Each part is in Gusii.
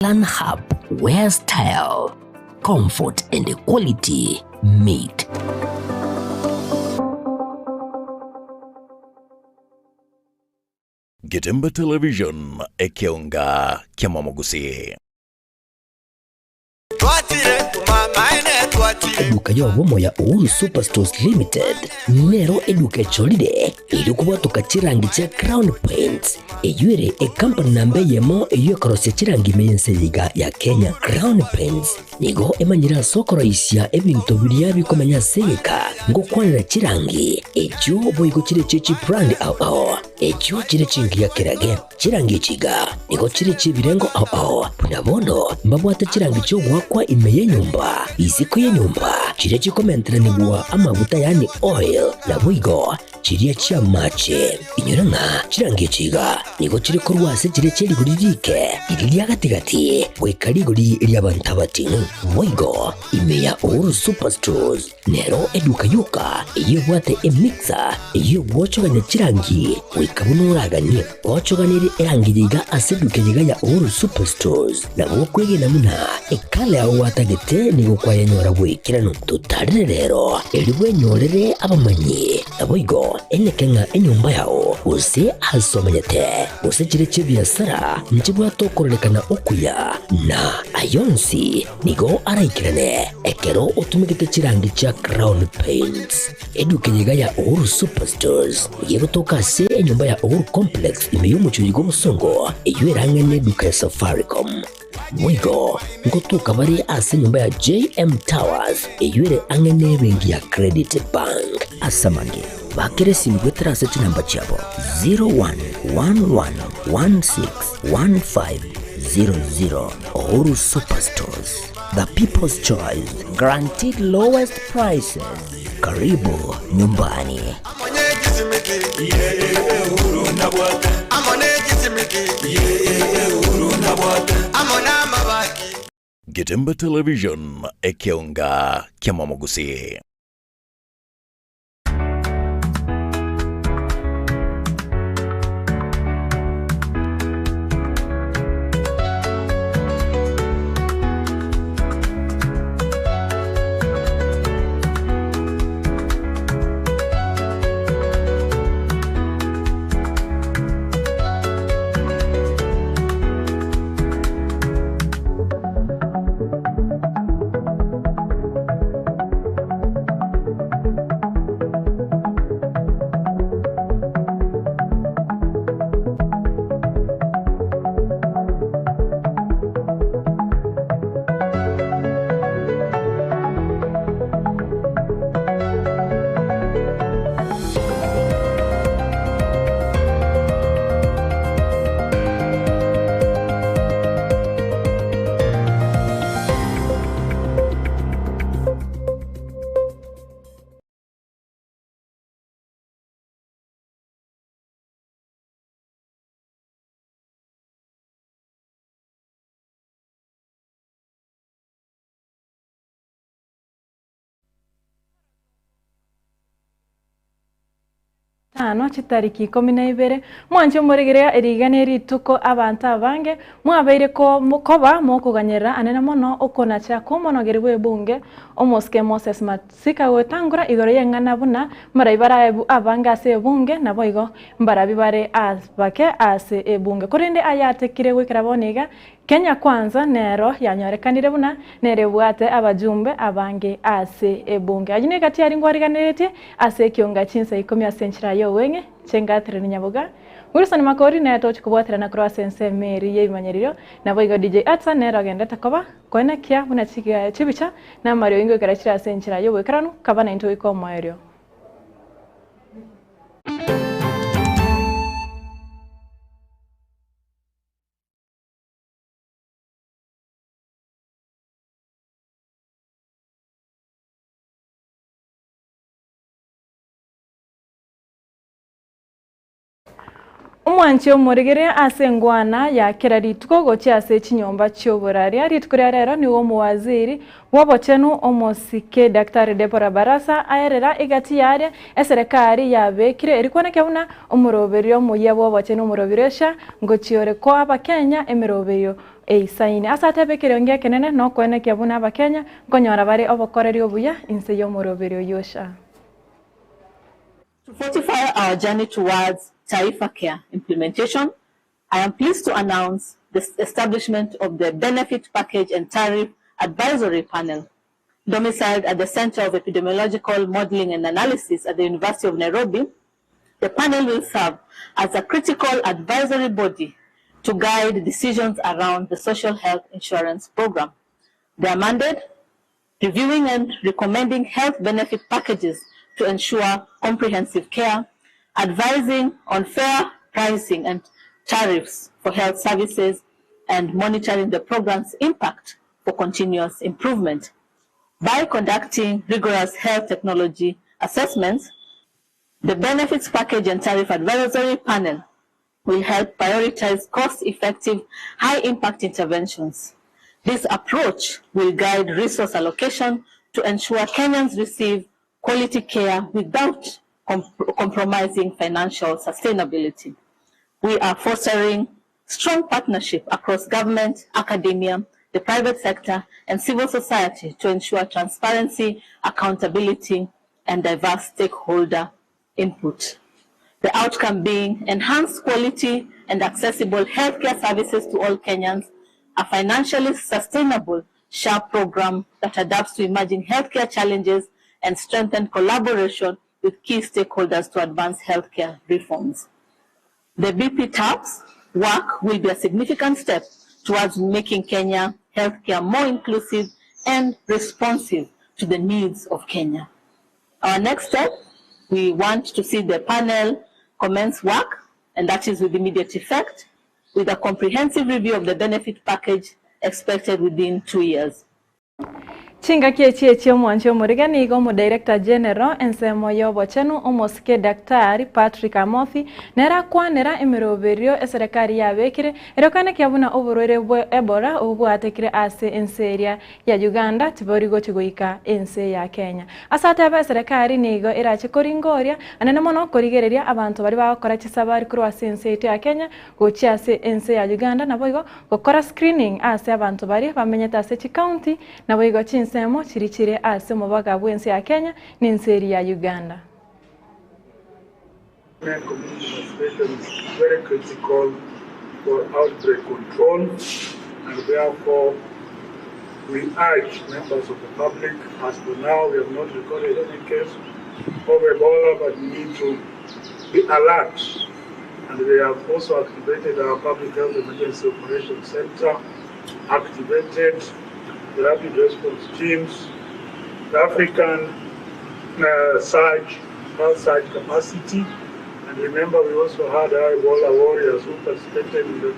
Plan Hub, where style, comfort and quality meet. Getembe Television, ekeonga kiamamogusii. Eduka y'obomo ya Uhuru Superstores Limited nero eduka echorire erio kobwatoka chirangi chia Crown Paints, eyio ere ekampani namba eyemo eyio ekorosia chirangi ime y'ense eye iga ya Kenya. Crown Paints nigo emanyire ase okoroisia ebinto biria bikomenya ase egeka ngokwanera chirangi echio boigo chire chie chibrand ao ao echio chire chingiya kerage. Chirangi echi iga nigo chire chi'ebirengo ao ao, buna bono mbabwate chirangi chi'ogoakwa ime y'enyomba, isiko y'enyomba, chiria chikomenteranigwa amaguta yaani oil, naboigo chiria chi'amache. Inyora ng'a chirangi echi iga nigo chire korwa ase chiria chie rigori riike, riria ria gati-gati, goika rigori ri'abanto abating'u. Boigo ime ya Uhuru Superstores Nero eduka yoka eyio ebwate emixer eyio egwochogania chirangi goika buna oraganie. Gochoganerie erangi eye iga ase eduka eye iga ya Uhuru Superstores nabo okwegena buna ekala yao gwatagete nigo kwayenyora bw'ekeranu. Totarere rero erio bwenyorere abamanyi naboigo eneke ng'a enyomba yao gose ase omenyete gose chire chi'ebiasara nchibwate okororekana okuya na ayonsi Nigo araikerane ekero otumegete chirangi chia Crown Paints. Eduka eye iga ya Uhuru Superstores nigo egotoka ase enyomba ya Uhuru Complex ime y'omochie oyo bw'obosongo eyio erang'ane eduka ya Safaricom. Boigo ngotoka bare ase enyomba ya JM Towers eyio ere ang'e n'ebenki ya Credit Bank. Ase amange, bakera esimi goetera ase chinamba chiabo 0111161500. Uhuru Superstores, the people's choice, guaranteed lowest prices. Karibu nyumbani. Getembe Television, ekeonga kiamamogusii. Tano chitariki ikomi na ibere, mwanche omorigereria eriga ne rituko abanto abange mwabeire koba mokoganyerera anene mono okonacha kw'omonogeri bw'ebunge omosike Moses Masika gotangora igoro y'eng'ana buna mbarai baraebu abange ase ebunge naboigo mbarabi bare abake ase ebunge. Korende ayatekire goikera bono iga Kenya Kwanza nero yanyorekanire buna nere ebwate abajumbe abange ase ebunge. Ayio negati aria ngwariganeretie ase ekionga chinsa ikomi ase enchera y'obweng'e, inche Catherine Nyaboga. Wilson Makori nere tochi kobwaterana korwa ase ensemo eria y'ebimanyererio, naboigo DJ Artsa nere ogendete koba koenekia buna chibicha na amariogi ngoikera chire ase enchera y'oboikeranu, kaba naintwe goika omoerio. Omwanchi omorigereria ase engwana ya kera rituko gochia ase chinyomba chi'oboraria. Rituko ria rero nigo omowaziri bw'obochenu omosike Daktari Deborah Barasa aerera egati yaria eserekari yabekire erikwaneke buna omoroberio omoyia bw'obochenu omoroberio SHA ngochia ore koa abakenya emeroberio. eisaine. Ase atebe ekerengo ekenene nokoenekia buna Abakenya nkonyora bare obokoreri obuya inse y'omoroberi oyio SHA. To fortify our journey towards Taifa Care implementation, I am pleased to announce the establishment of the Benefit Package and Tariff Advisory Panel, domiciled at the Center of Epidemiological Modeling and Analysis at the University of Nairobi. The panel will serve as a critical advisory body to guide decisions around the social health insurance program. Their mandate, reviewing and recommending health benefit packages to ensure comprehensive care, advising on fair pricing and tariffs for health services, and monitoring the program's impact for continuous improvement. By conducting rigorous health technology assessments, the Benefits Package and Tariff Advisory Panel will help prioritize cost-effective, high-impact interventions. This approach will guide resource allocation to ensure Kenyans receive quality care without compromising financial sustainability. We are fostering strong partnership across government, academia, the private sector, and civil society to ensure transparency, accountability, and diverse stakeholder input. The outcome being enhanced quality and accessible healthcare services to all Kenyans, a financially sustainable SHA program that adapts to emerging healthcare challenges and strengthen collaboration with key stakeholders to advance healthcare reforms. The BP-TAP's work will be a significant step towards making Kenya healthcare more inclusive and responsive to the needs of Kenya. Our next step, we want to see the panel commence work, and that is with immediate effect, with a comprehensive review of the benefit package expected within 2 years. Chingaki echi echi'omwanchi omorige nigo Omodirector General ensemo y'obochenu omosike Daktari Patrick Amothi nere akwanera emeroberio eserekari yabekire erio koenekia buna oborwaire bwe Ebola obwo bwatekire ase ense eria ya Uganda tibori gochi goika ense ya Kenya. Ase atebe eserekari nigo erache koringoria anene mono korigereria abanto baria bagokora chisabari korwa ase ense yaito ya Kenya gochia ase ense ya Uganda naboigo gokora screening ase abanto baria bamenyete ase chicounty Naboigo chinsemo chiria chire ase omobaga bw'ense ya Kenya na ense eria ya Uganda. Community participation is very critical for outbreak control and therefore we urge members of the public as for now we have not recorded any case of Ebola but we need to be alert and we have also activated our public health emergency operations center activated the rapid response teams, the African surge, health surge capacity. And remember, we also had our Ebola warriors who participated in the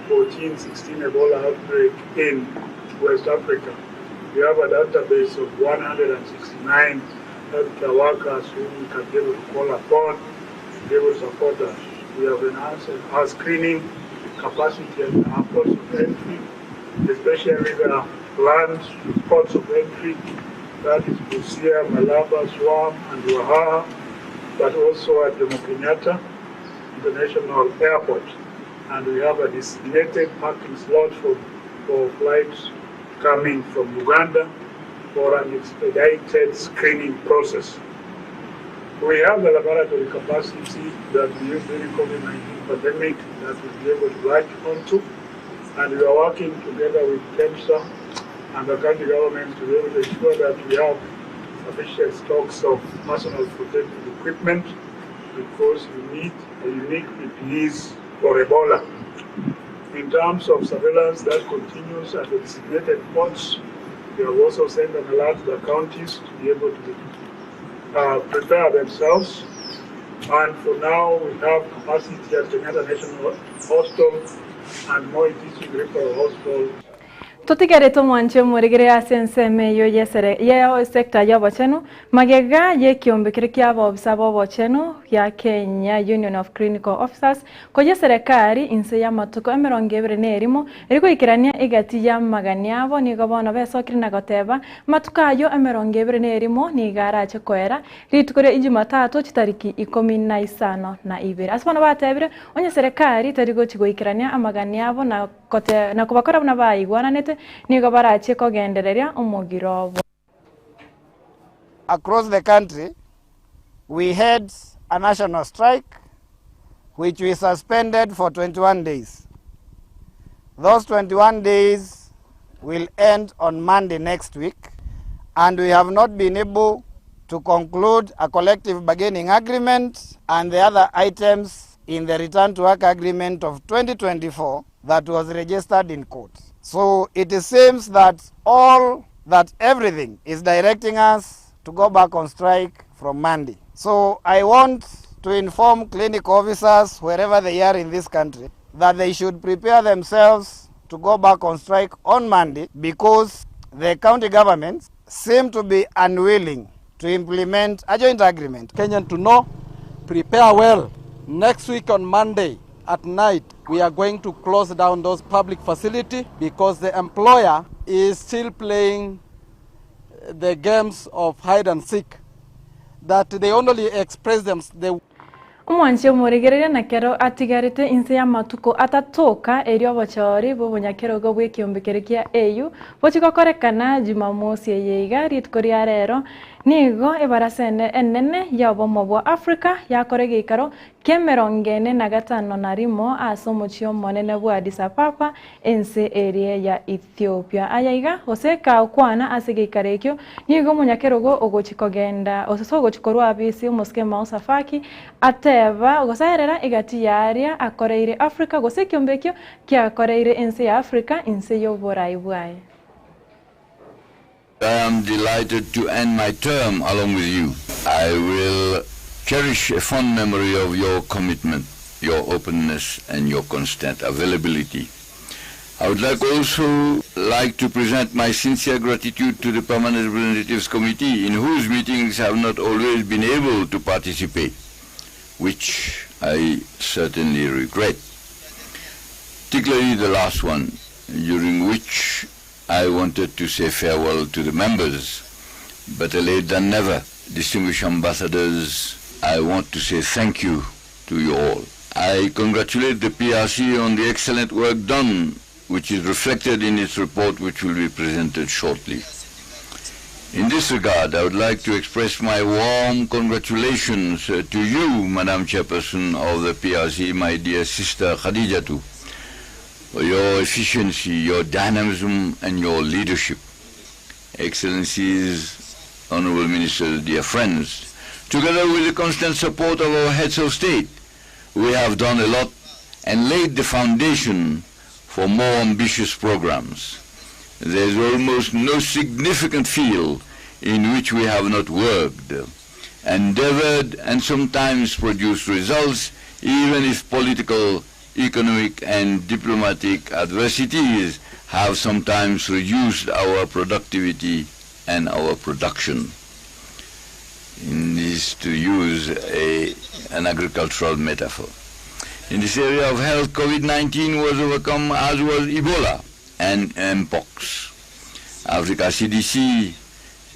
2014-16 Ebola outbreak in West Africa. We have a database of 169 healthcare workers who we can be able to call upon to be able to support us. We have enhanced our screening capacity at our ports of entry, especially the land ports of entry, that is Busia, Malaba, Suam, and Ruaha, but also at Jomo Kenyatta International Airport. And we have a designated parking slot for flights coming from Uganda for an expedited screening process. We have the laboratory capacity that we used during COVID-19 pandemic that we'll be able to latch onto, and we are working together with KEMSA and the county governments to be able to ensure that we have sufficient stocks of personal protective equipment because you need a unique PPEs for Ebola. In terms of surveillance that continues at the designated ports, we have also sent an alert to the counties to be able to prepare themselves. And for now, we have capacity at Kenyatta National Hospital and Moi Teaching Referral Hospital. Totigere tomwanche omoregere ase ensemo eyio y'esere ye sector y'obochenu magega y'ekiombe keria kia abaofisa b'obochenu gia Kenya Union of Clinical Officers koyia eserekari inse y'amatuko 21 erio goikerania egati y'amagani abo nigo bono besokire na goteba amatuko ayio 21 nigo arache koera rituko ria Ijumatatu chitariki 52. Ase bono batebire onye serekari tari gochi goikerania amagani abo na kote na kobakora buna baigwananete nigo barachie kogendereria omogiro obo. Across the country, we had a national strike which we suspended for 21 days. Those 21 days will end on Monday next week, and we have not been able to conclude a collective bargaining agreement and the other items in the return to work agreement of 2024 that was registered in court. So it seems that all that everything is directing us to go back on strike from Monday. So I want to inform clinic officers wherever they are in this country that they should prepare themselves to go back on strike on Monday because the county governments seem to be unwilling to implement a joint agreement. Kenyan to know, prepare well. Next week on Monday at night, we are going to close down those public facility because the employer is still playing the games of hide and seek, that they only express them. They Omwanchi omorigereria na kero atigarete inse y'amatuko atatoka erio obochori bw'obonyakerogo bw'ekiombe keria kia AU bochi gokorekana Jumamosi eye iga rituko ria rero nigo ebarasa enene ya obomo bwa Africa yakora egeikaro kia emerongo ene na gatano na rimo ase omochie omonene bwa Addis Ababa ense eria ya Ethiopia. Aya iga gose kagokwana ase egeikaro ekio nigo omonyakerogo ogochi kogenda ase ogochi korwa abisi omosike Moussa Faki ateba gosaerera egati yaria akoreire Africa gose ekiombe ekio kiakoreire ense ya Africa inse y'oborai bwaye. I am delighted to end my term along with you. I will cherish a fond memory of your commitment, your openness, and your constant availability. I would like also like to present my sincere gratitude to the Permanent Representatives Committee, in whose meetings I have not always been able to participate, which I certainly regret, particularly the last one, during which I wanted to say farewell to the members. Better late than never. Distinguished ambassadors, I want to say thank you to you all. I congratulate the PRC on the excellent work done, which is reflected in its report, which will be presented shortly. In this regard, I would like to express my warm congratulations uh, to you, Madam Chairperson of the PRC, my dear sister Khadijatou, for your efficiency, your dynamism, and your leadership. Excellencies, Honorable Ministers, dear friends, together with the constant support of our heads of state, we have done a lot and laid the foundation for more ambitious programs. There is almost no significant field in which we have not worked, endeavored, and sometimes produced results, even if political, economic, and diplomatic adversities have sometimes reduced our productivity and our production. In this, to use a, an agricultural metaphor. In this area of health, COVID-19 was overcome as was Ebola and Mpox. Africa CDC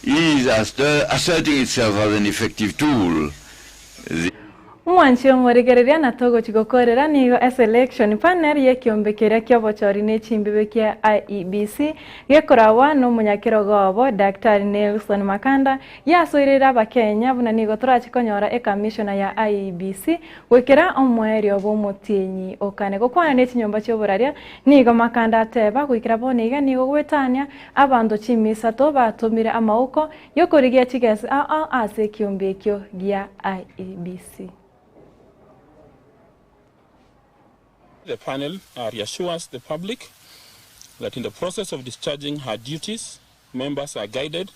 is asserting itself as an effective tool. The Omwanchi omorigereria na togochi gokorera nigo eselection panel y'ekiombe keria kia obochori na echimbibe kia IEBC gekoragwa na omonyakerogo obo Daktari Nelson Makanda yasoirire abakenya buna nigo torachi konyora ekamishona ya IEBC goikera omoerio bwa omotienyi okane gokwana na echinyomba chia oboraria nigo Makanda ateba goikera bono iga nigo goetania abanto chimisato batomire amauko yokorigia chigesi ao ao ase ekiombe ekio gia IEBC. The panel reassures the public that in the process of discharging her duties, members are guided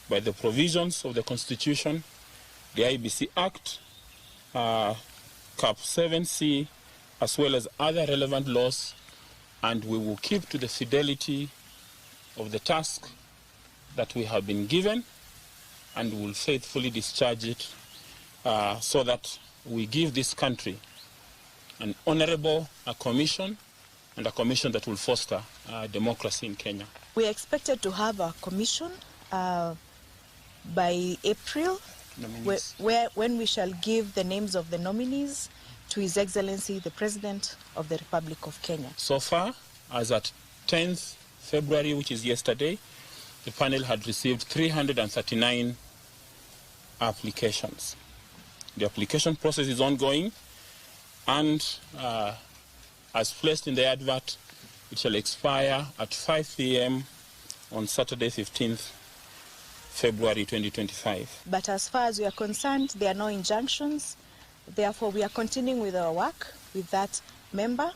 by the provisions of the Constitution, the IBC Act, CAP 7C, as well as other relevant laws, and we will keep to the fidelity of the task that we have been given and will faithfully discharge it so that we give this country an honorable commission and a commission that will foster democracy in Kenya. We are expected to have a commission by April, when we shall give the names of the nominees to His Excellency the President of the Republic of Kenya. So far, As at 10th February, which is yesterday, the panel had received 339 applications. The application process is ongoing and uh, as placed in the advert, it shall expire at 5 p.m. on Saturday, 15th February 2025. But as far as we are concerned, there are no injunctions. Therefore, we are continuing with our work with that member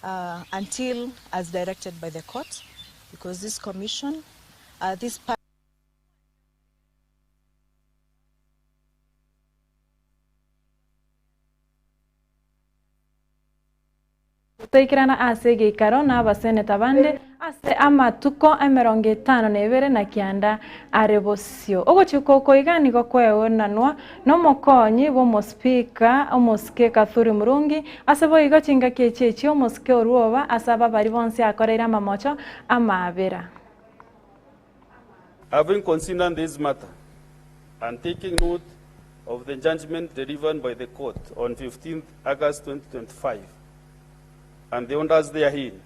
uh, until as directed by the court, because this commission, uh, this Toikerana ase egeikaro na abaseneta bande ase amatuko 59 are bosio. Ogochika oko iga nigo kweonanwa nomokonyi bw'omosipika omosike Kathuri Murungi ase boigo chingaki echi echio omosike Orwoba ase ababari bonsi akoreire amamocho amaabera. Having considered this matter and taking note of the judgment delivered by the court on 15th August 2025 and the orders therein,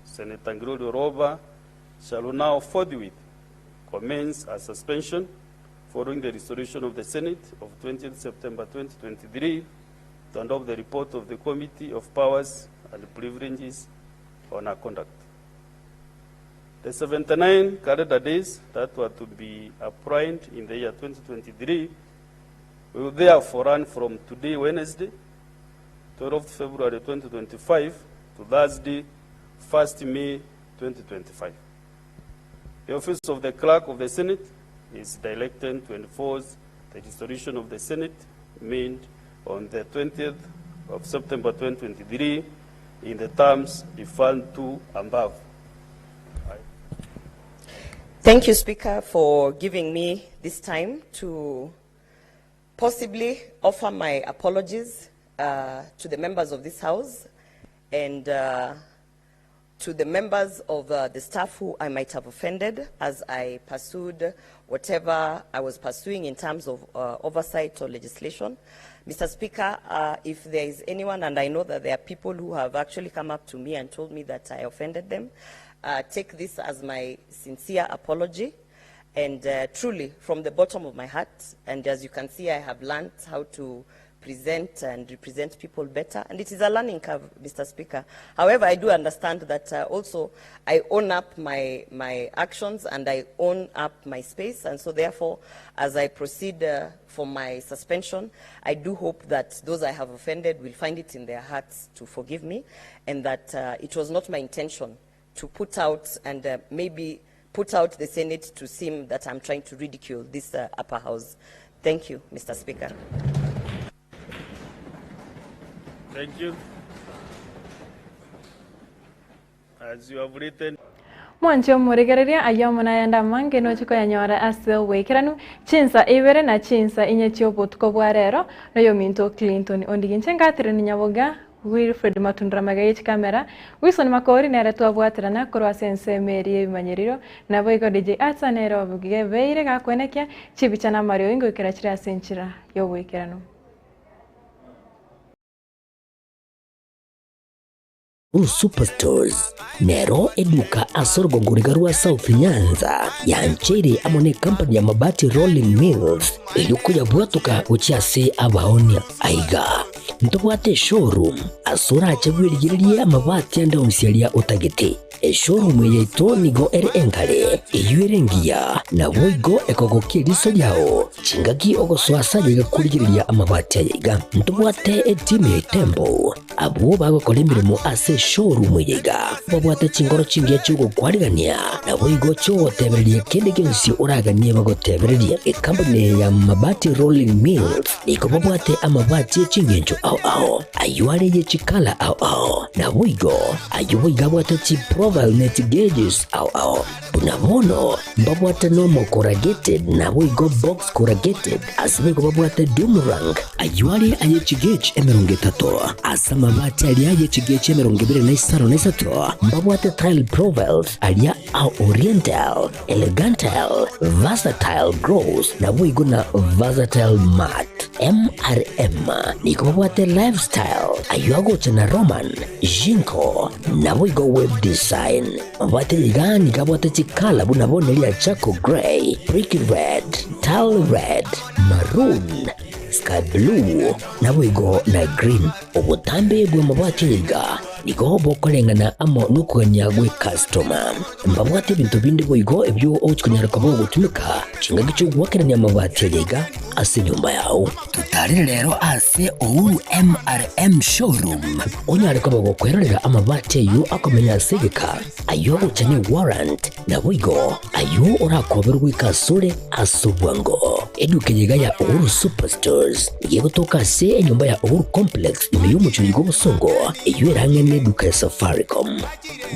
Senator Gloria Orwoba shall now forthwith commence a suspension following the resolution of the Senate of 20th September 2023 to adopt the report of the Committee of Powers and Privileges on her conduct. The 79 calendar days that were to be applied in the year 2023 will therefore run from today, Wednesday, 12th February 2025, to Thursday, 1st May 2025. The Office of the Clerk of the Senate is directed to enforce the resolution of the Senate made on the 20th of September 2023 in the terms referred to above. Thank you, Speaker, for giving me this time to possibly offer my apologies to the members of this House and to the members of the staff who I might have offended as I pursued whatever I was pursuing in terms of oversight or legislation. Mr. Speaker, if there is anyone, and I know that there are people who have actually come up to me and told me that I offended them, take this as my sincere apology. And truly, from the bottom of my heart, and as you can see, I have learned how to present and represent people better. And it is a learning curve, Mr. Speaker. However, I do understand that also I own up my actions and I own up my space. And so therefore, as I proceed for my suspension, I do hope that those I have offended will find it in their hearts to forgive me, and that it was not my intention to put out and maybe put out the Senate to seem that I'm trying to ridicule this upper house. Thank you, Mr. Speaker. Thank you. As you have written. Mwanche omoregereria ayio amo nayande amange noche koyanyora ase oboikeranu chinsa ibere na chinsa inye chi'obotuko bwa rero noyominto Clinton Ondigi. Inche Catherine Nyaboga, Wilfred Matundura magega ye chikamera, Wilson Makori nere twabwaterana korwa ase ensemo eria y'ebimanyerero, naboigo DJ Arthur nere obeire gakwenekia chibicha na amariogi ngoikera chire ase enchera y'oboikeranu. Superstores nero eduka ase orogongo riga rwa South Nyanza yancheire amo ne company ya Mabati Rolling Mills erio koyabwatoka gochia ase abaonia. Aiga ntobwate eshowroom ase orache bwerigererie amabati ande onsi aria otagete. Eshowroom eye yaito nigo ere enkare, eyio ere engiya, naboigo ekogokia eriso riao chingaki ogosoa ase aye iga korigereria amabati aye iga. Ntobwate etimu ya Itembo abwo bagokora emeremo ase eshowroom eye iga, babwate chingoro chingiya chi'ogokwarigania, naboigo chi'ogotebereria kende gionsi oraganie bagotebererie. Ecompany eye ya Mabati Rolling Mills nigo babwate amabati e chingencho ao ao, ayio are ye chikala ao ao, naboigo ayio boigo abwate chiprofile ne chigeges ao ao. Buna bono mbabwate normal corrugated naboigo box corrugated, ase boigo babwate doom rank, ayio are aye chigauge 30, ase amabati aria aye chigauge 25 mbabwate tile profiles aria a oriental, elegantal, versatile gloss naboigo na versatile matte. MRM nigo babwate lifestyle, ayio agocha na Roman, Jinko, naboigo web design. design. Mabati aya iga nigo abwate chikala buna bono eria charcoal grey, brick red, tile red, maroon, sky blue, naboigo na green. Obotambe bw'amabati aya iga nigo bokoreng'ana amo nokogania gw'ekastoma. Mbabwate ebinto binde boigo ebio ogochia konyara koba ogotumeka chingaki chi'ogoakerania amabati aya iga ase enyomba yao. Totarire rero ase Uhuru MRM Showroom onyare koba gokwerorera amabati ayio akomenya ase egeka, ayio agocha ne warrant, naboigo ayio orakoberwe goika asore ase obwango. Eduka eye iga ya Uhuru Superstores nigo egotoka ase enyomba ya Uhuru Complex ime y'omochie oiga obosongo, eyio ere ang'e neduka ya Safaricom.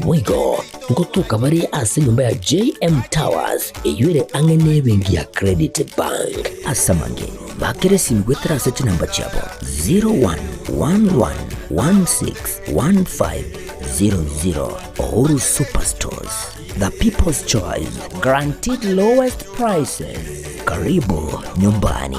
Boigo ngotoka bare ase enyomba ya JM Towers eyio ere ang'e nebenki ya Credit Bank. Ase amange, bakera esimi goetera ase chinamba chiabo 0111161500. Uhuru Superstores, the people's choice, guaranteed lowest prices. Karibu nyumbani.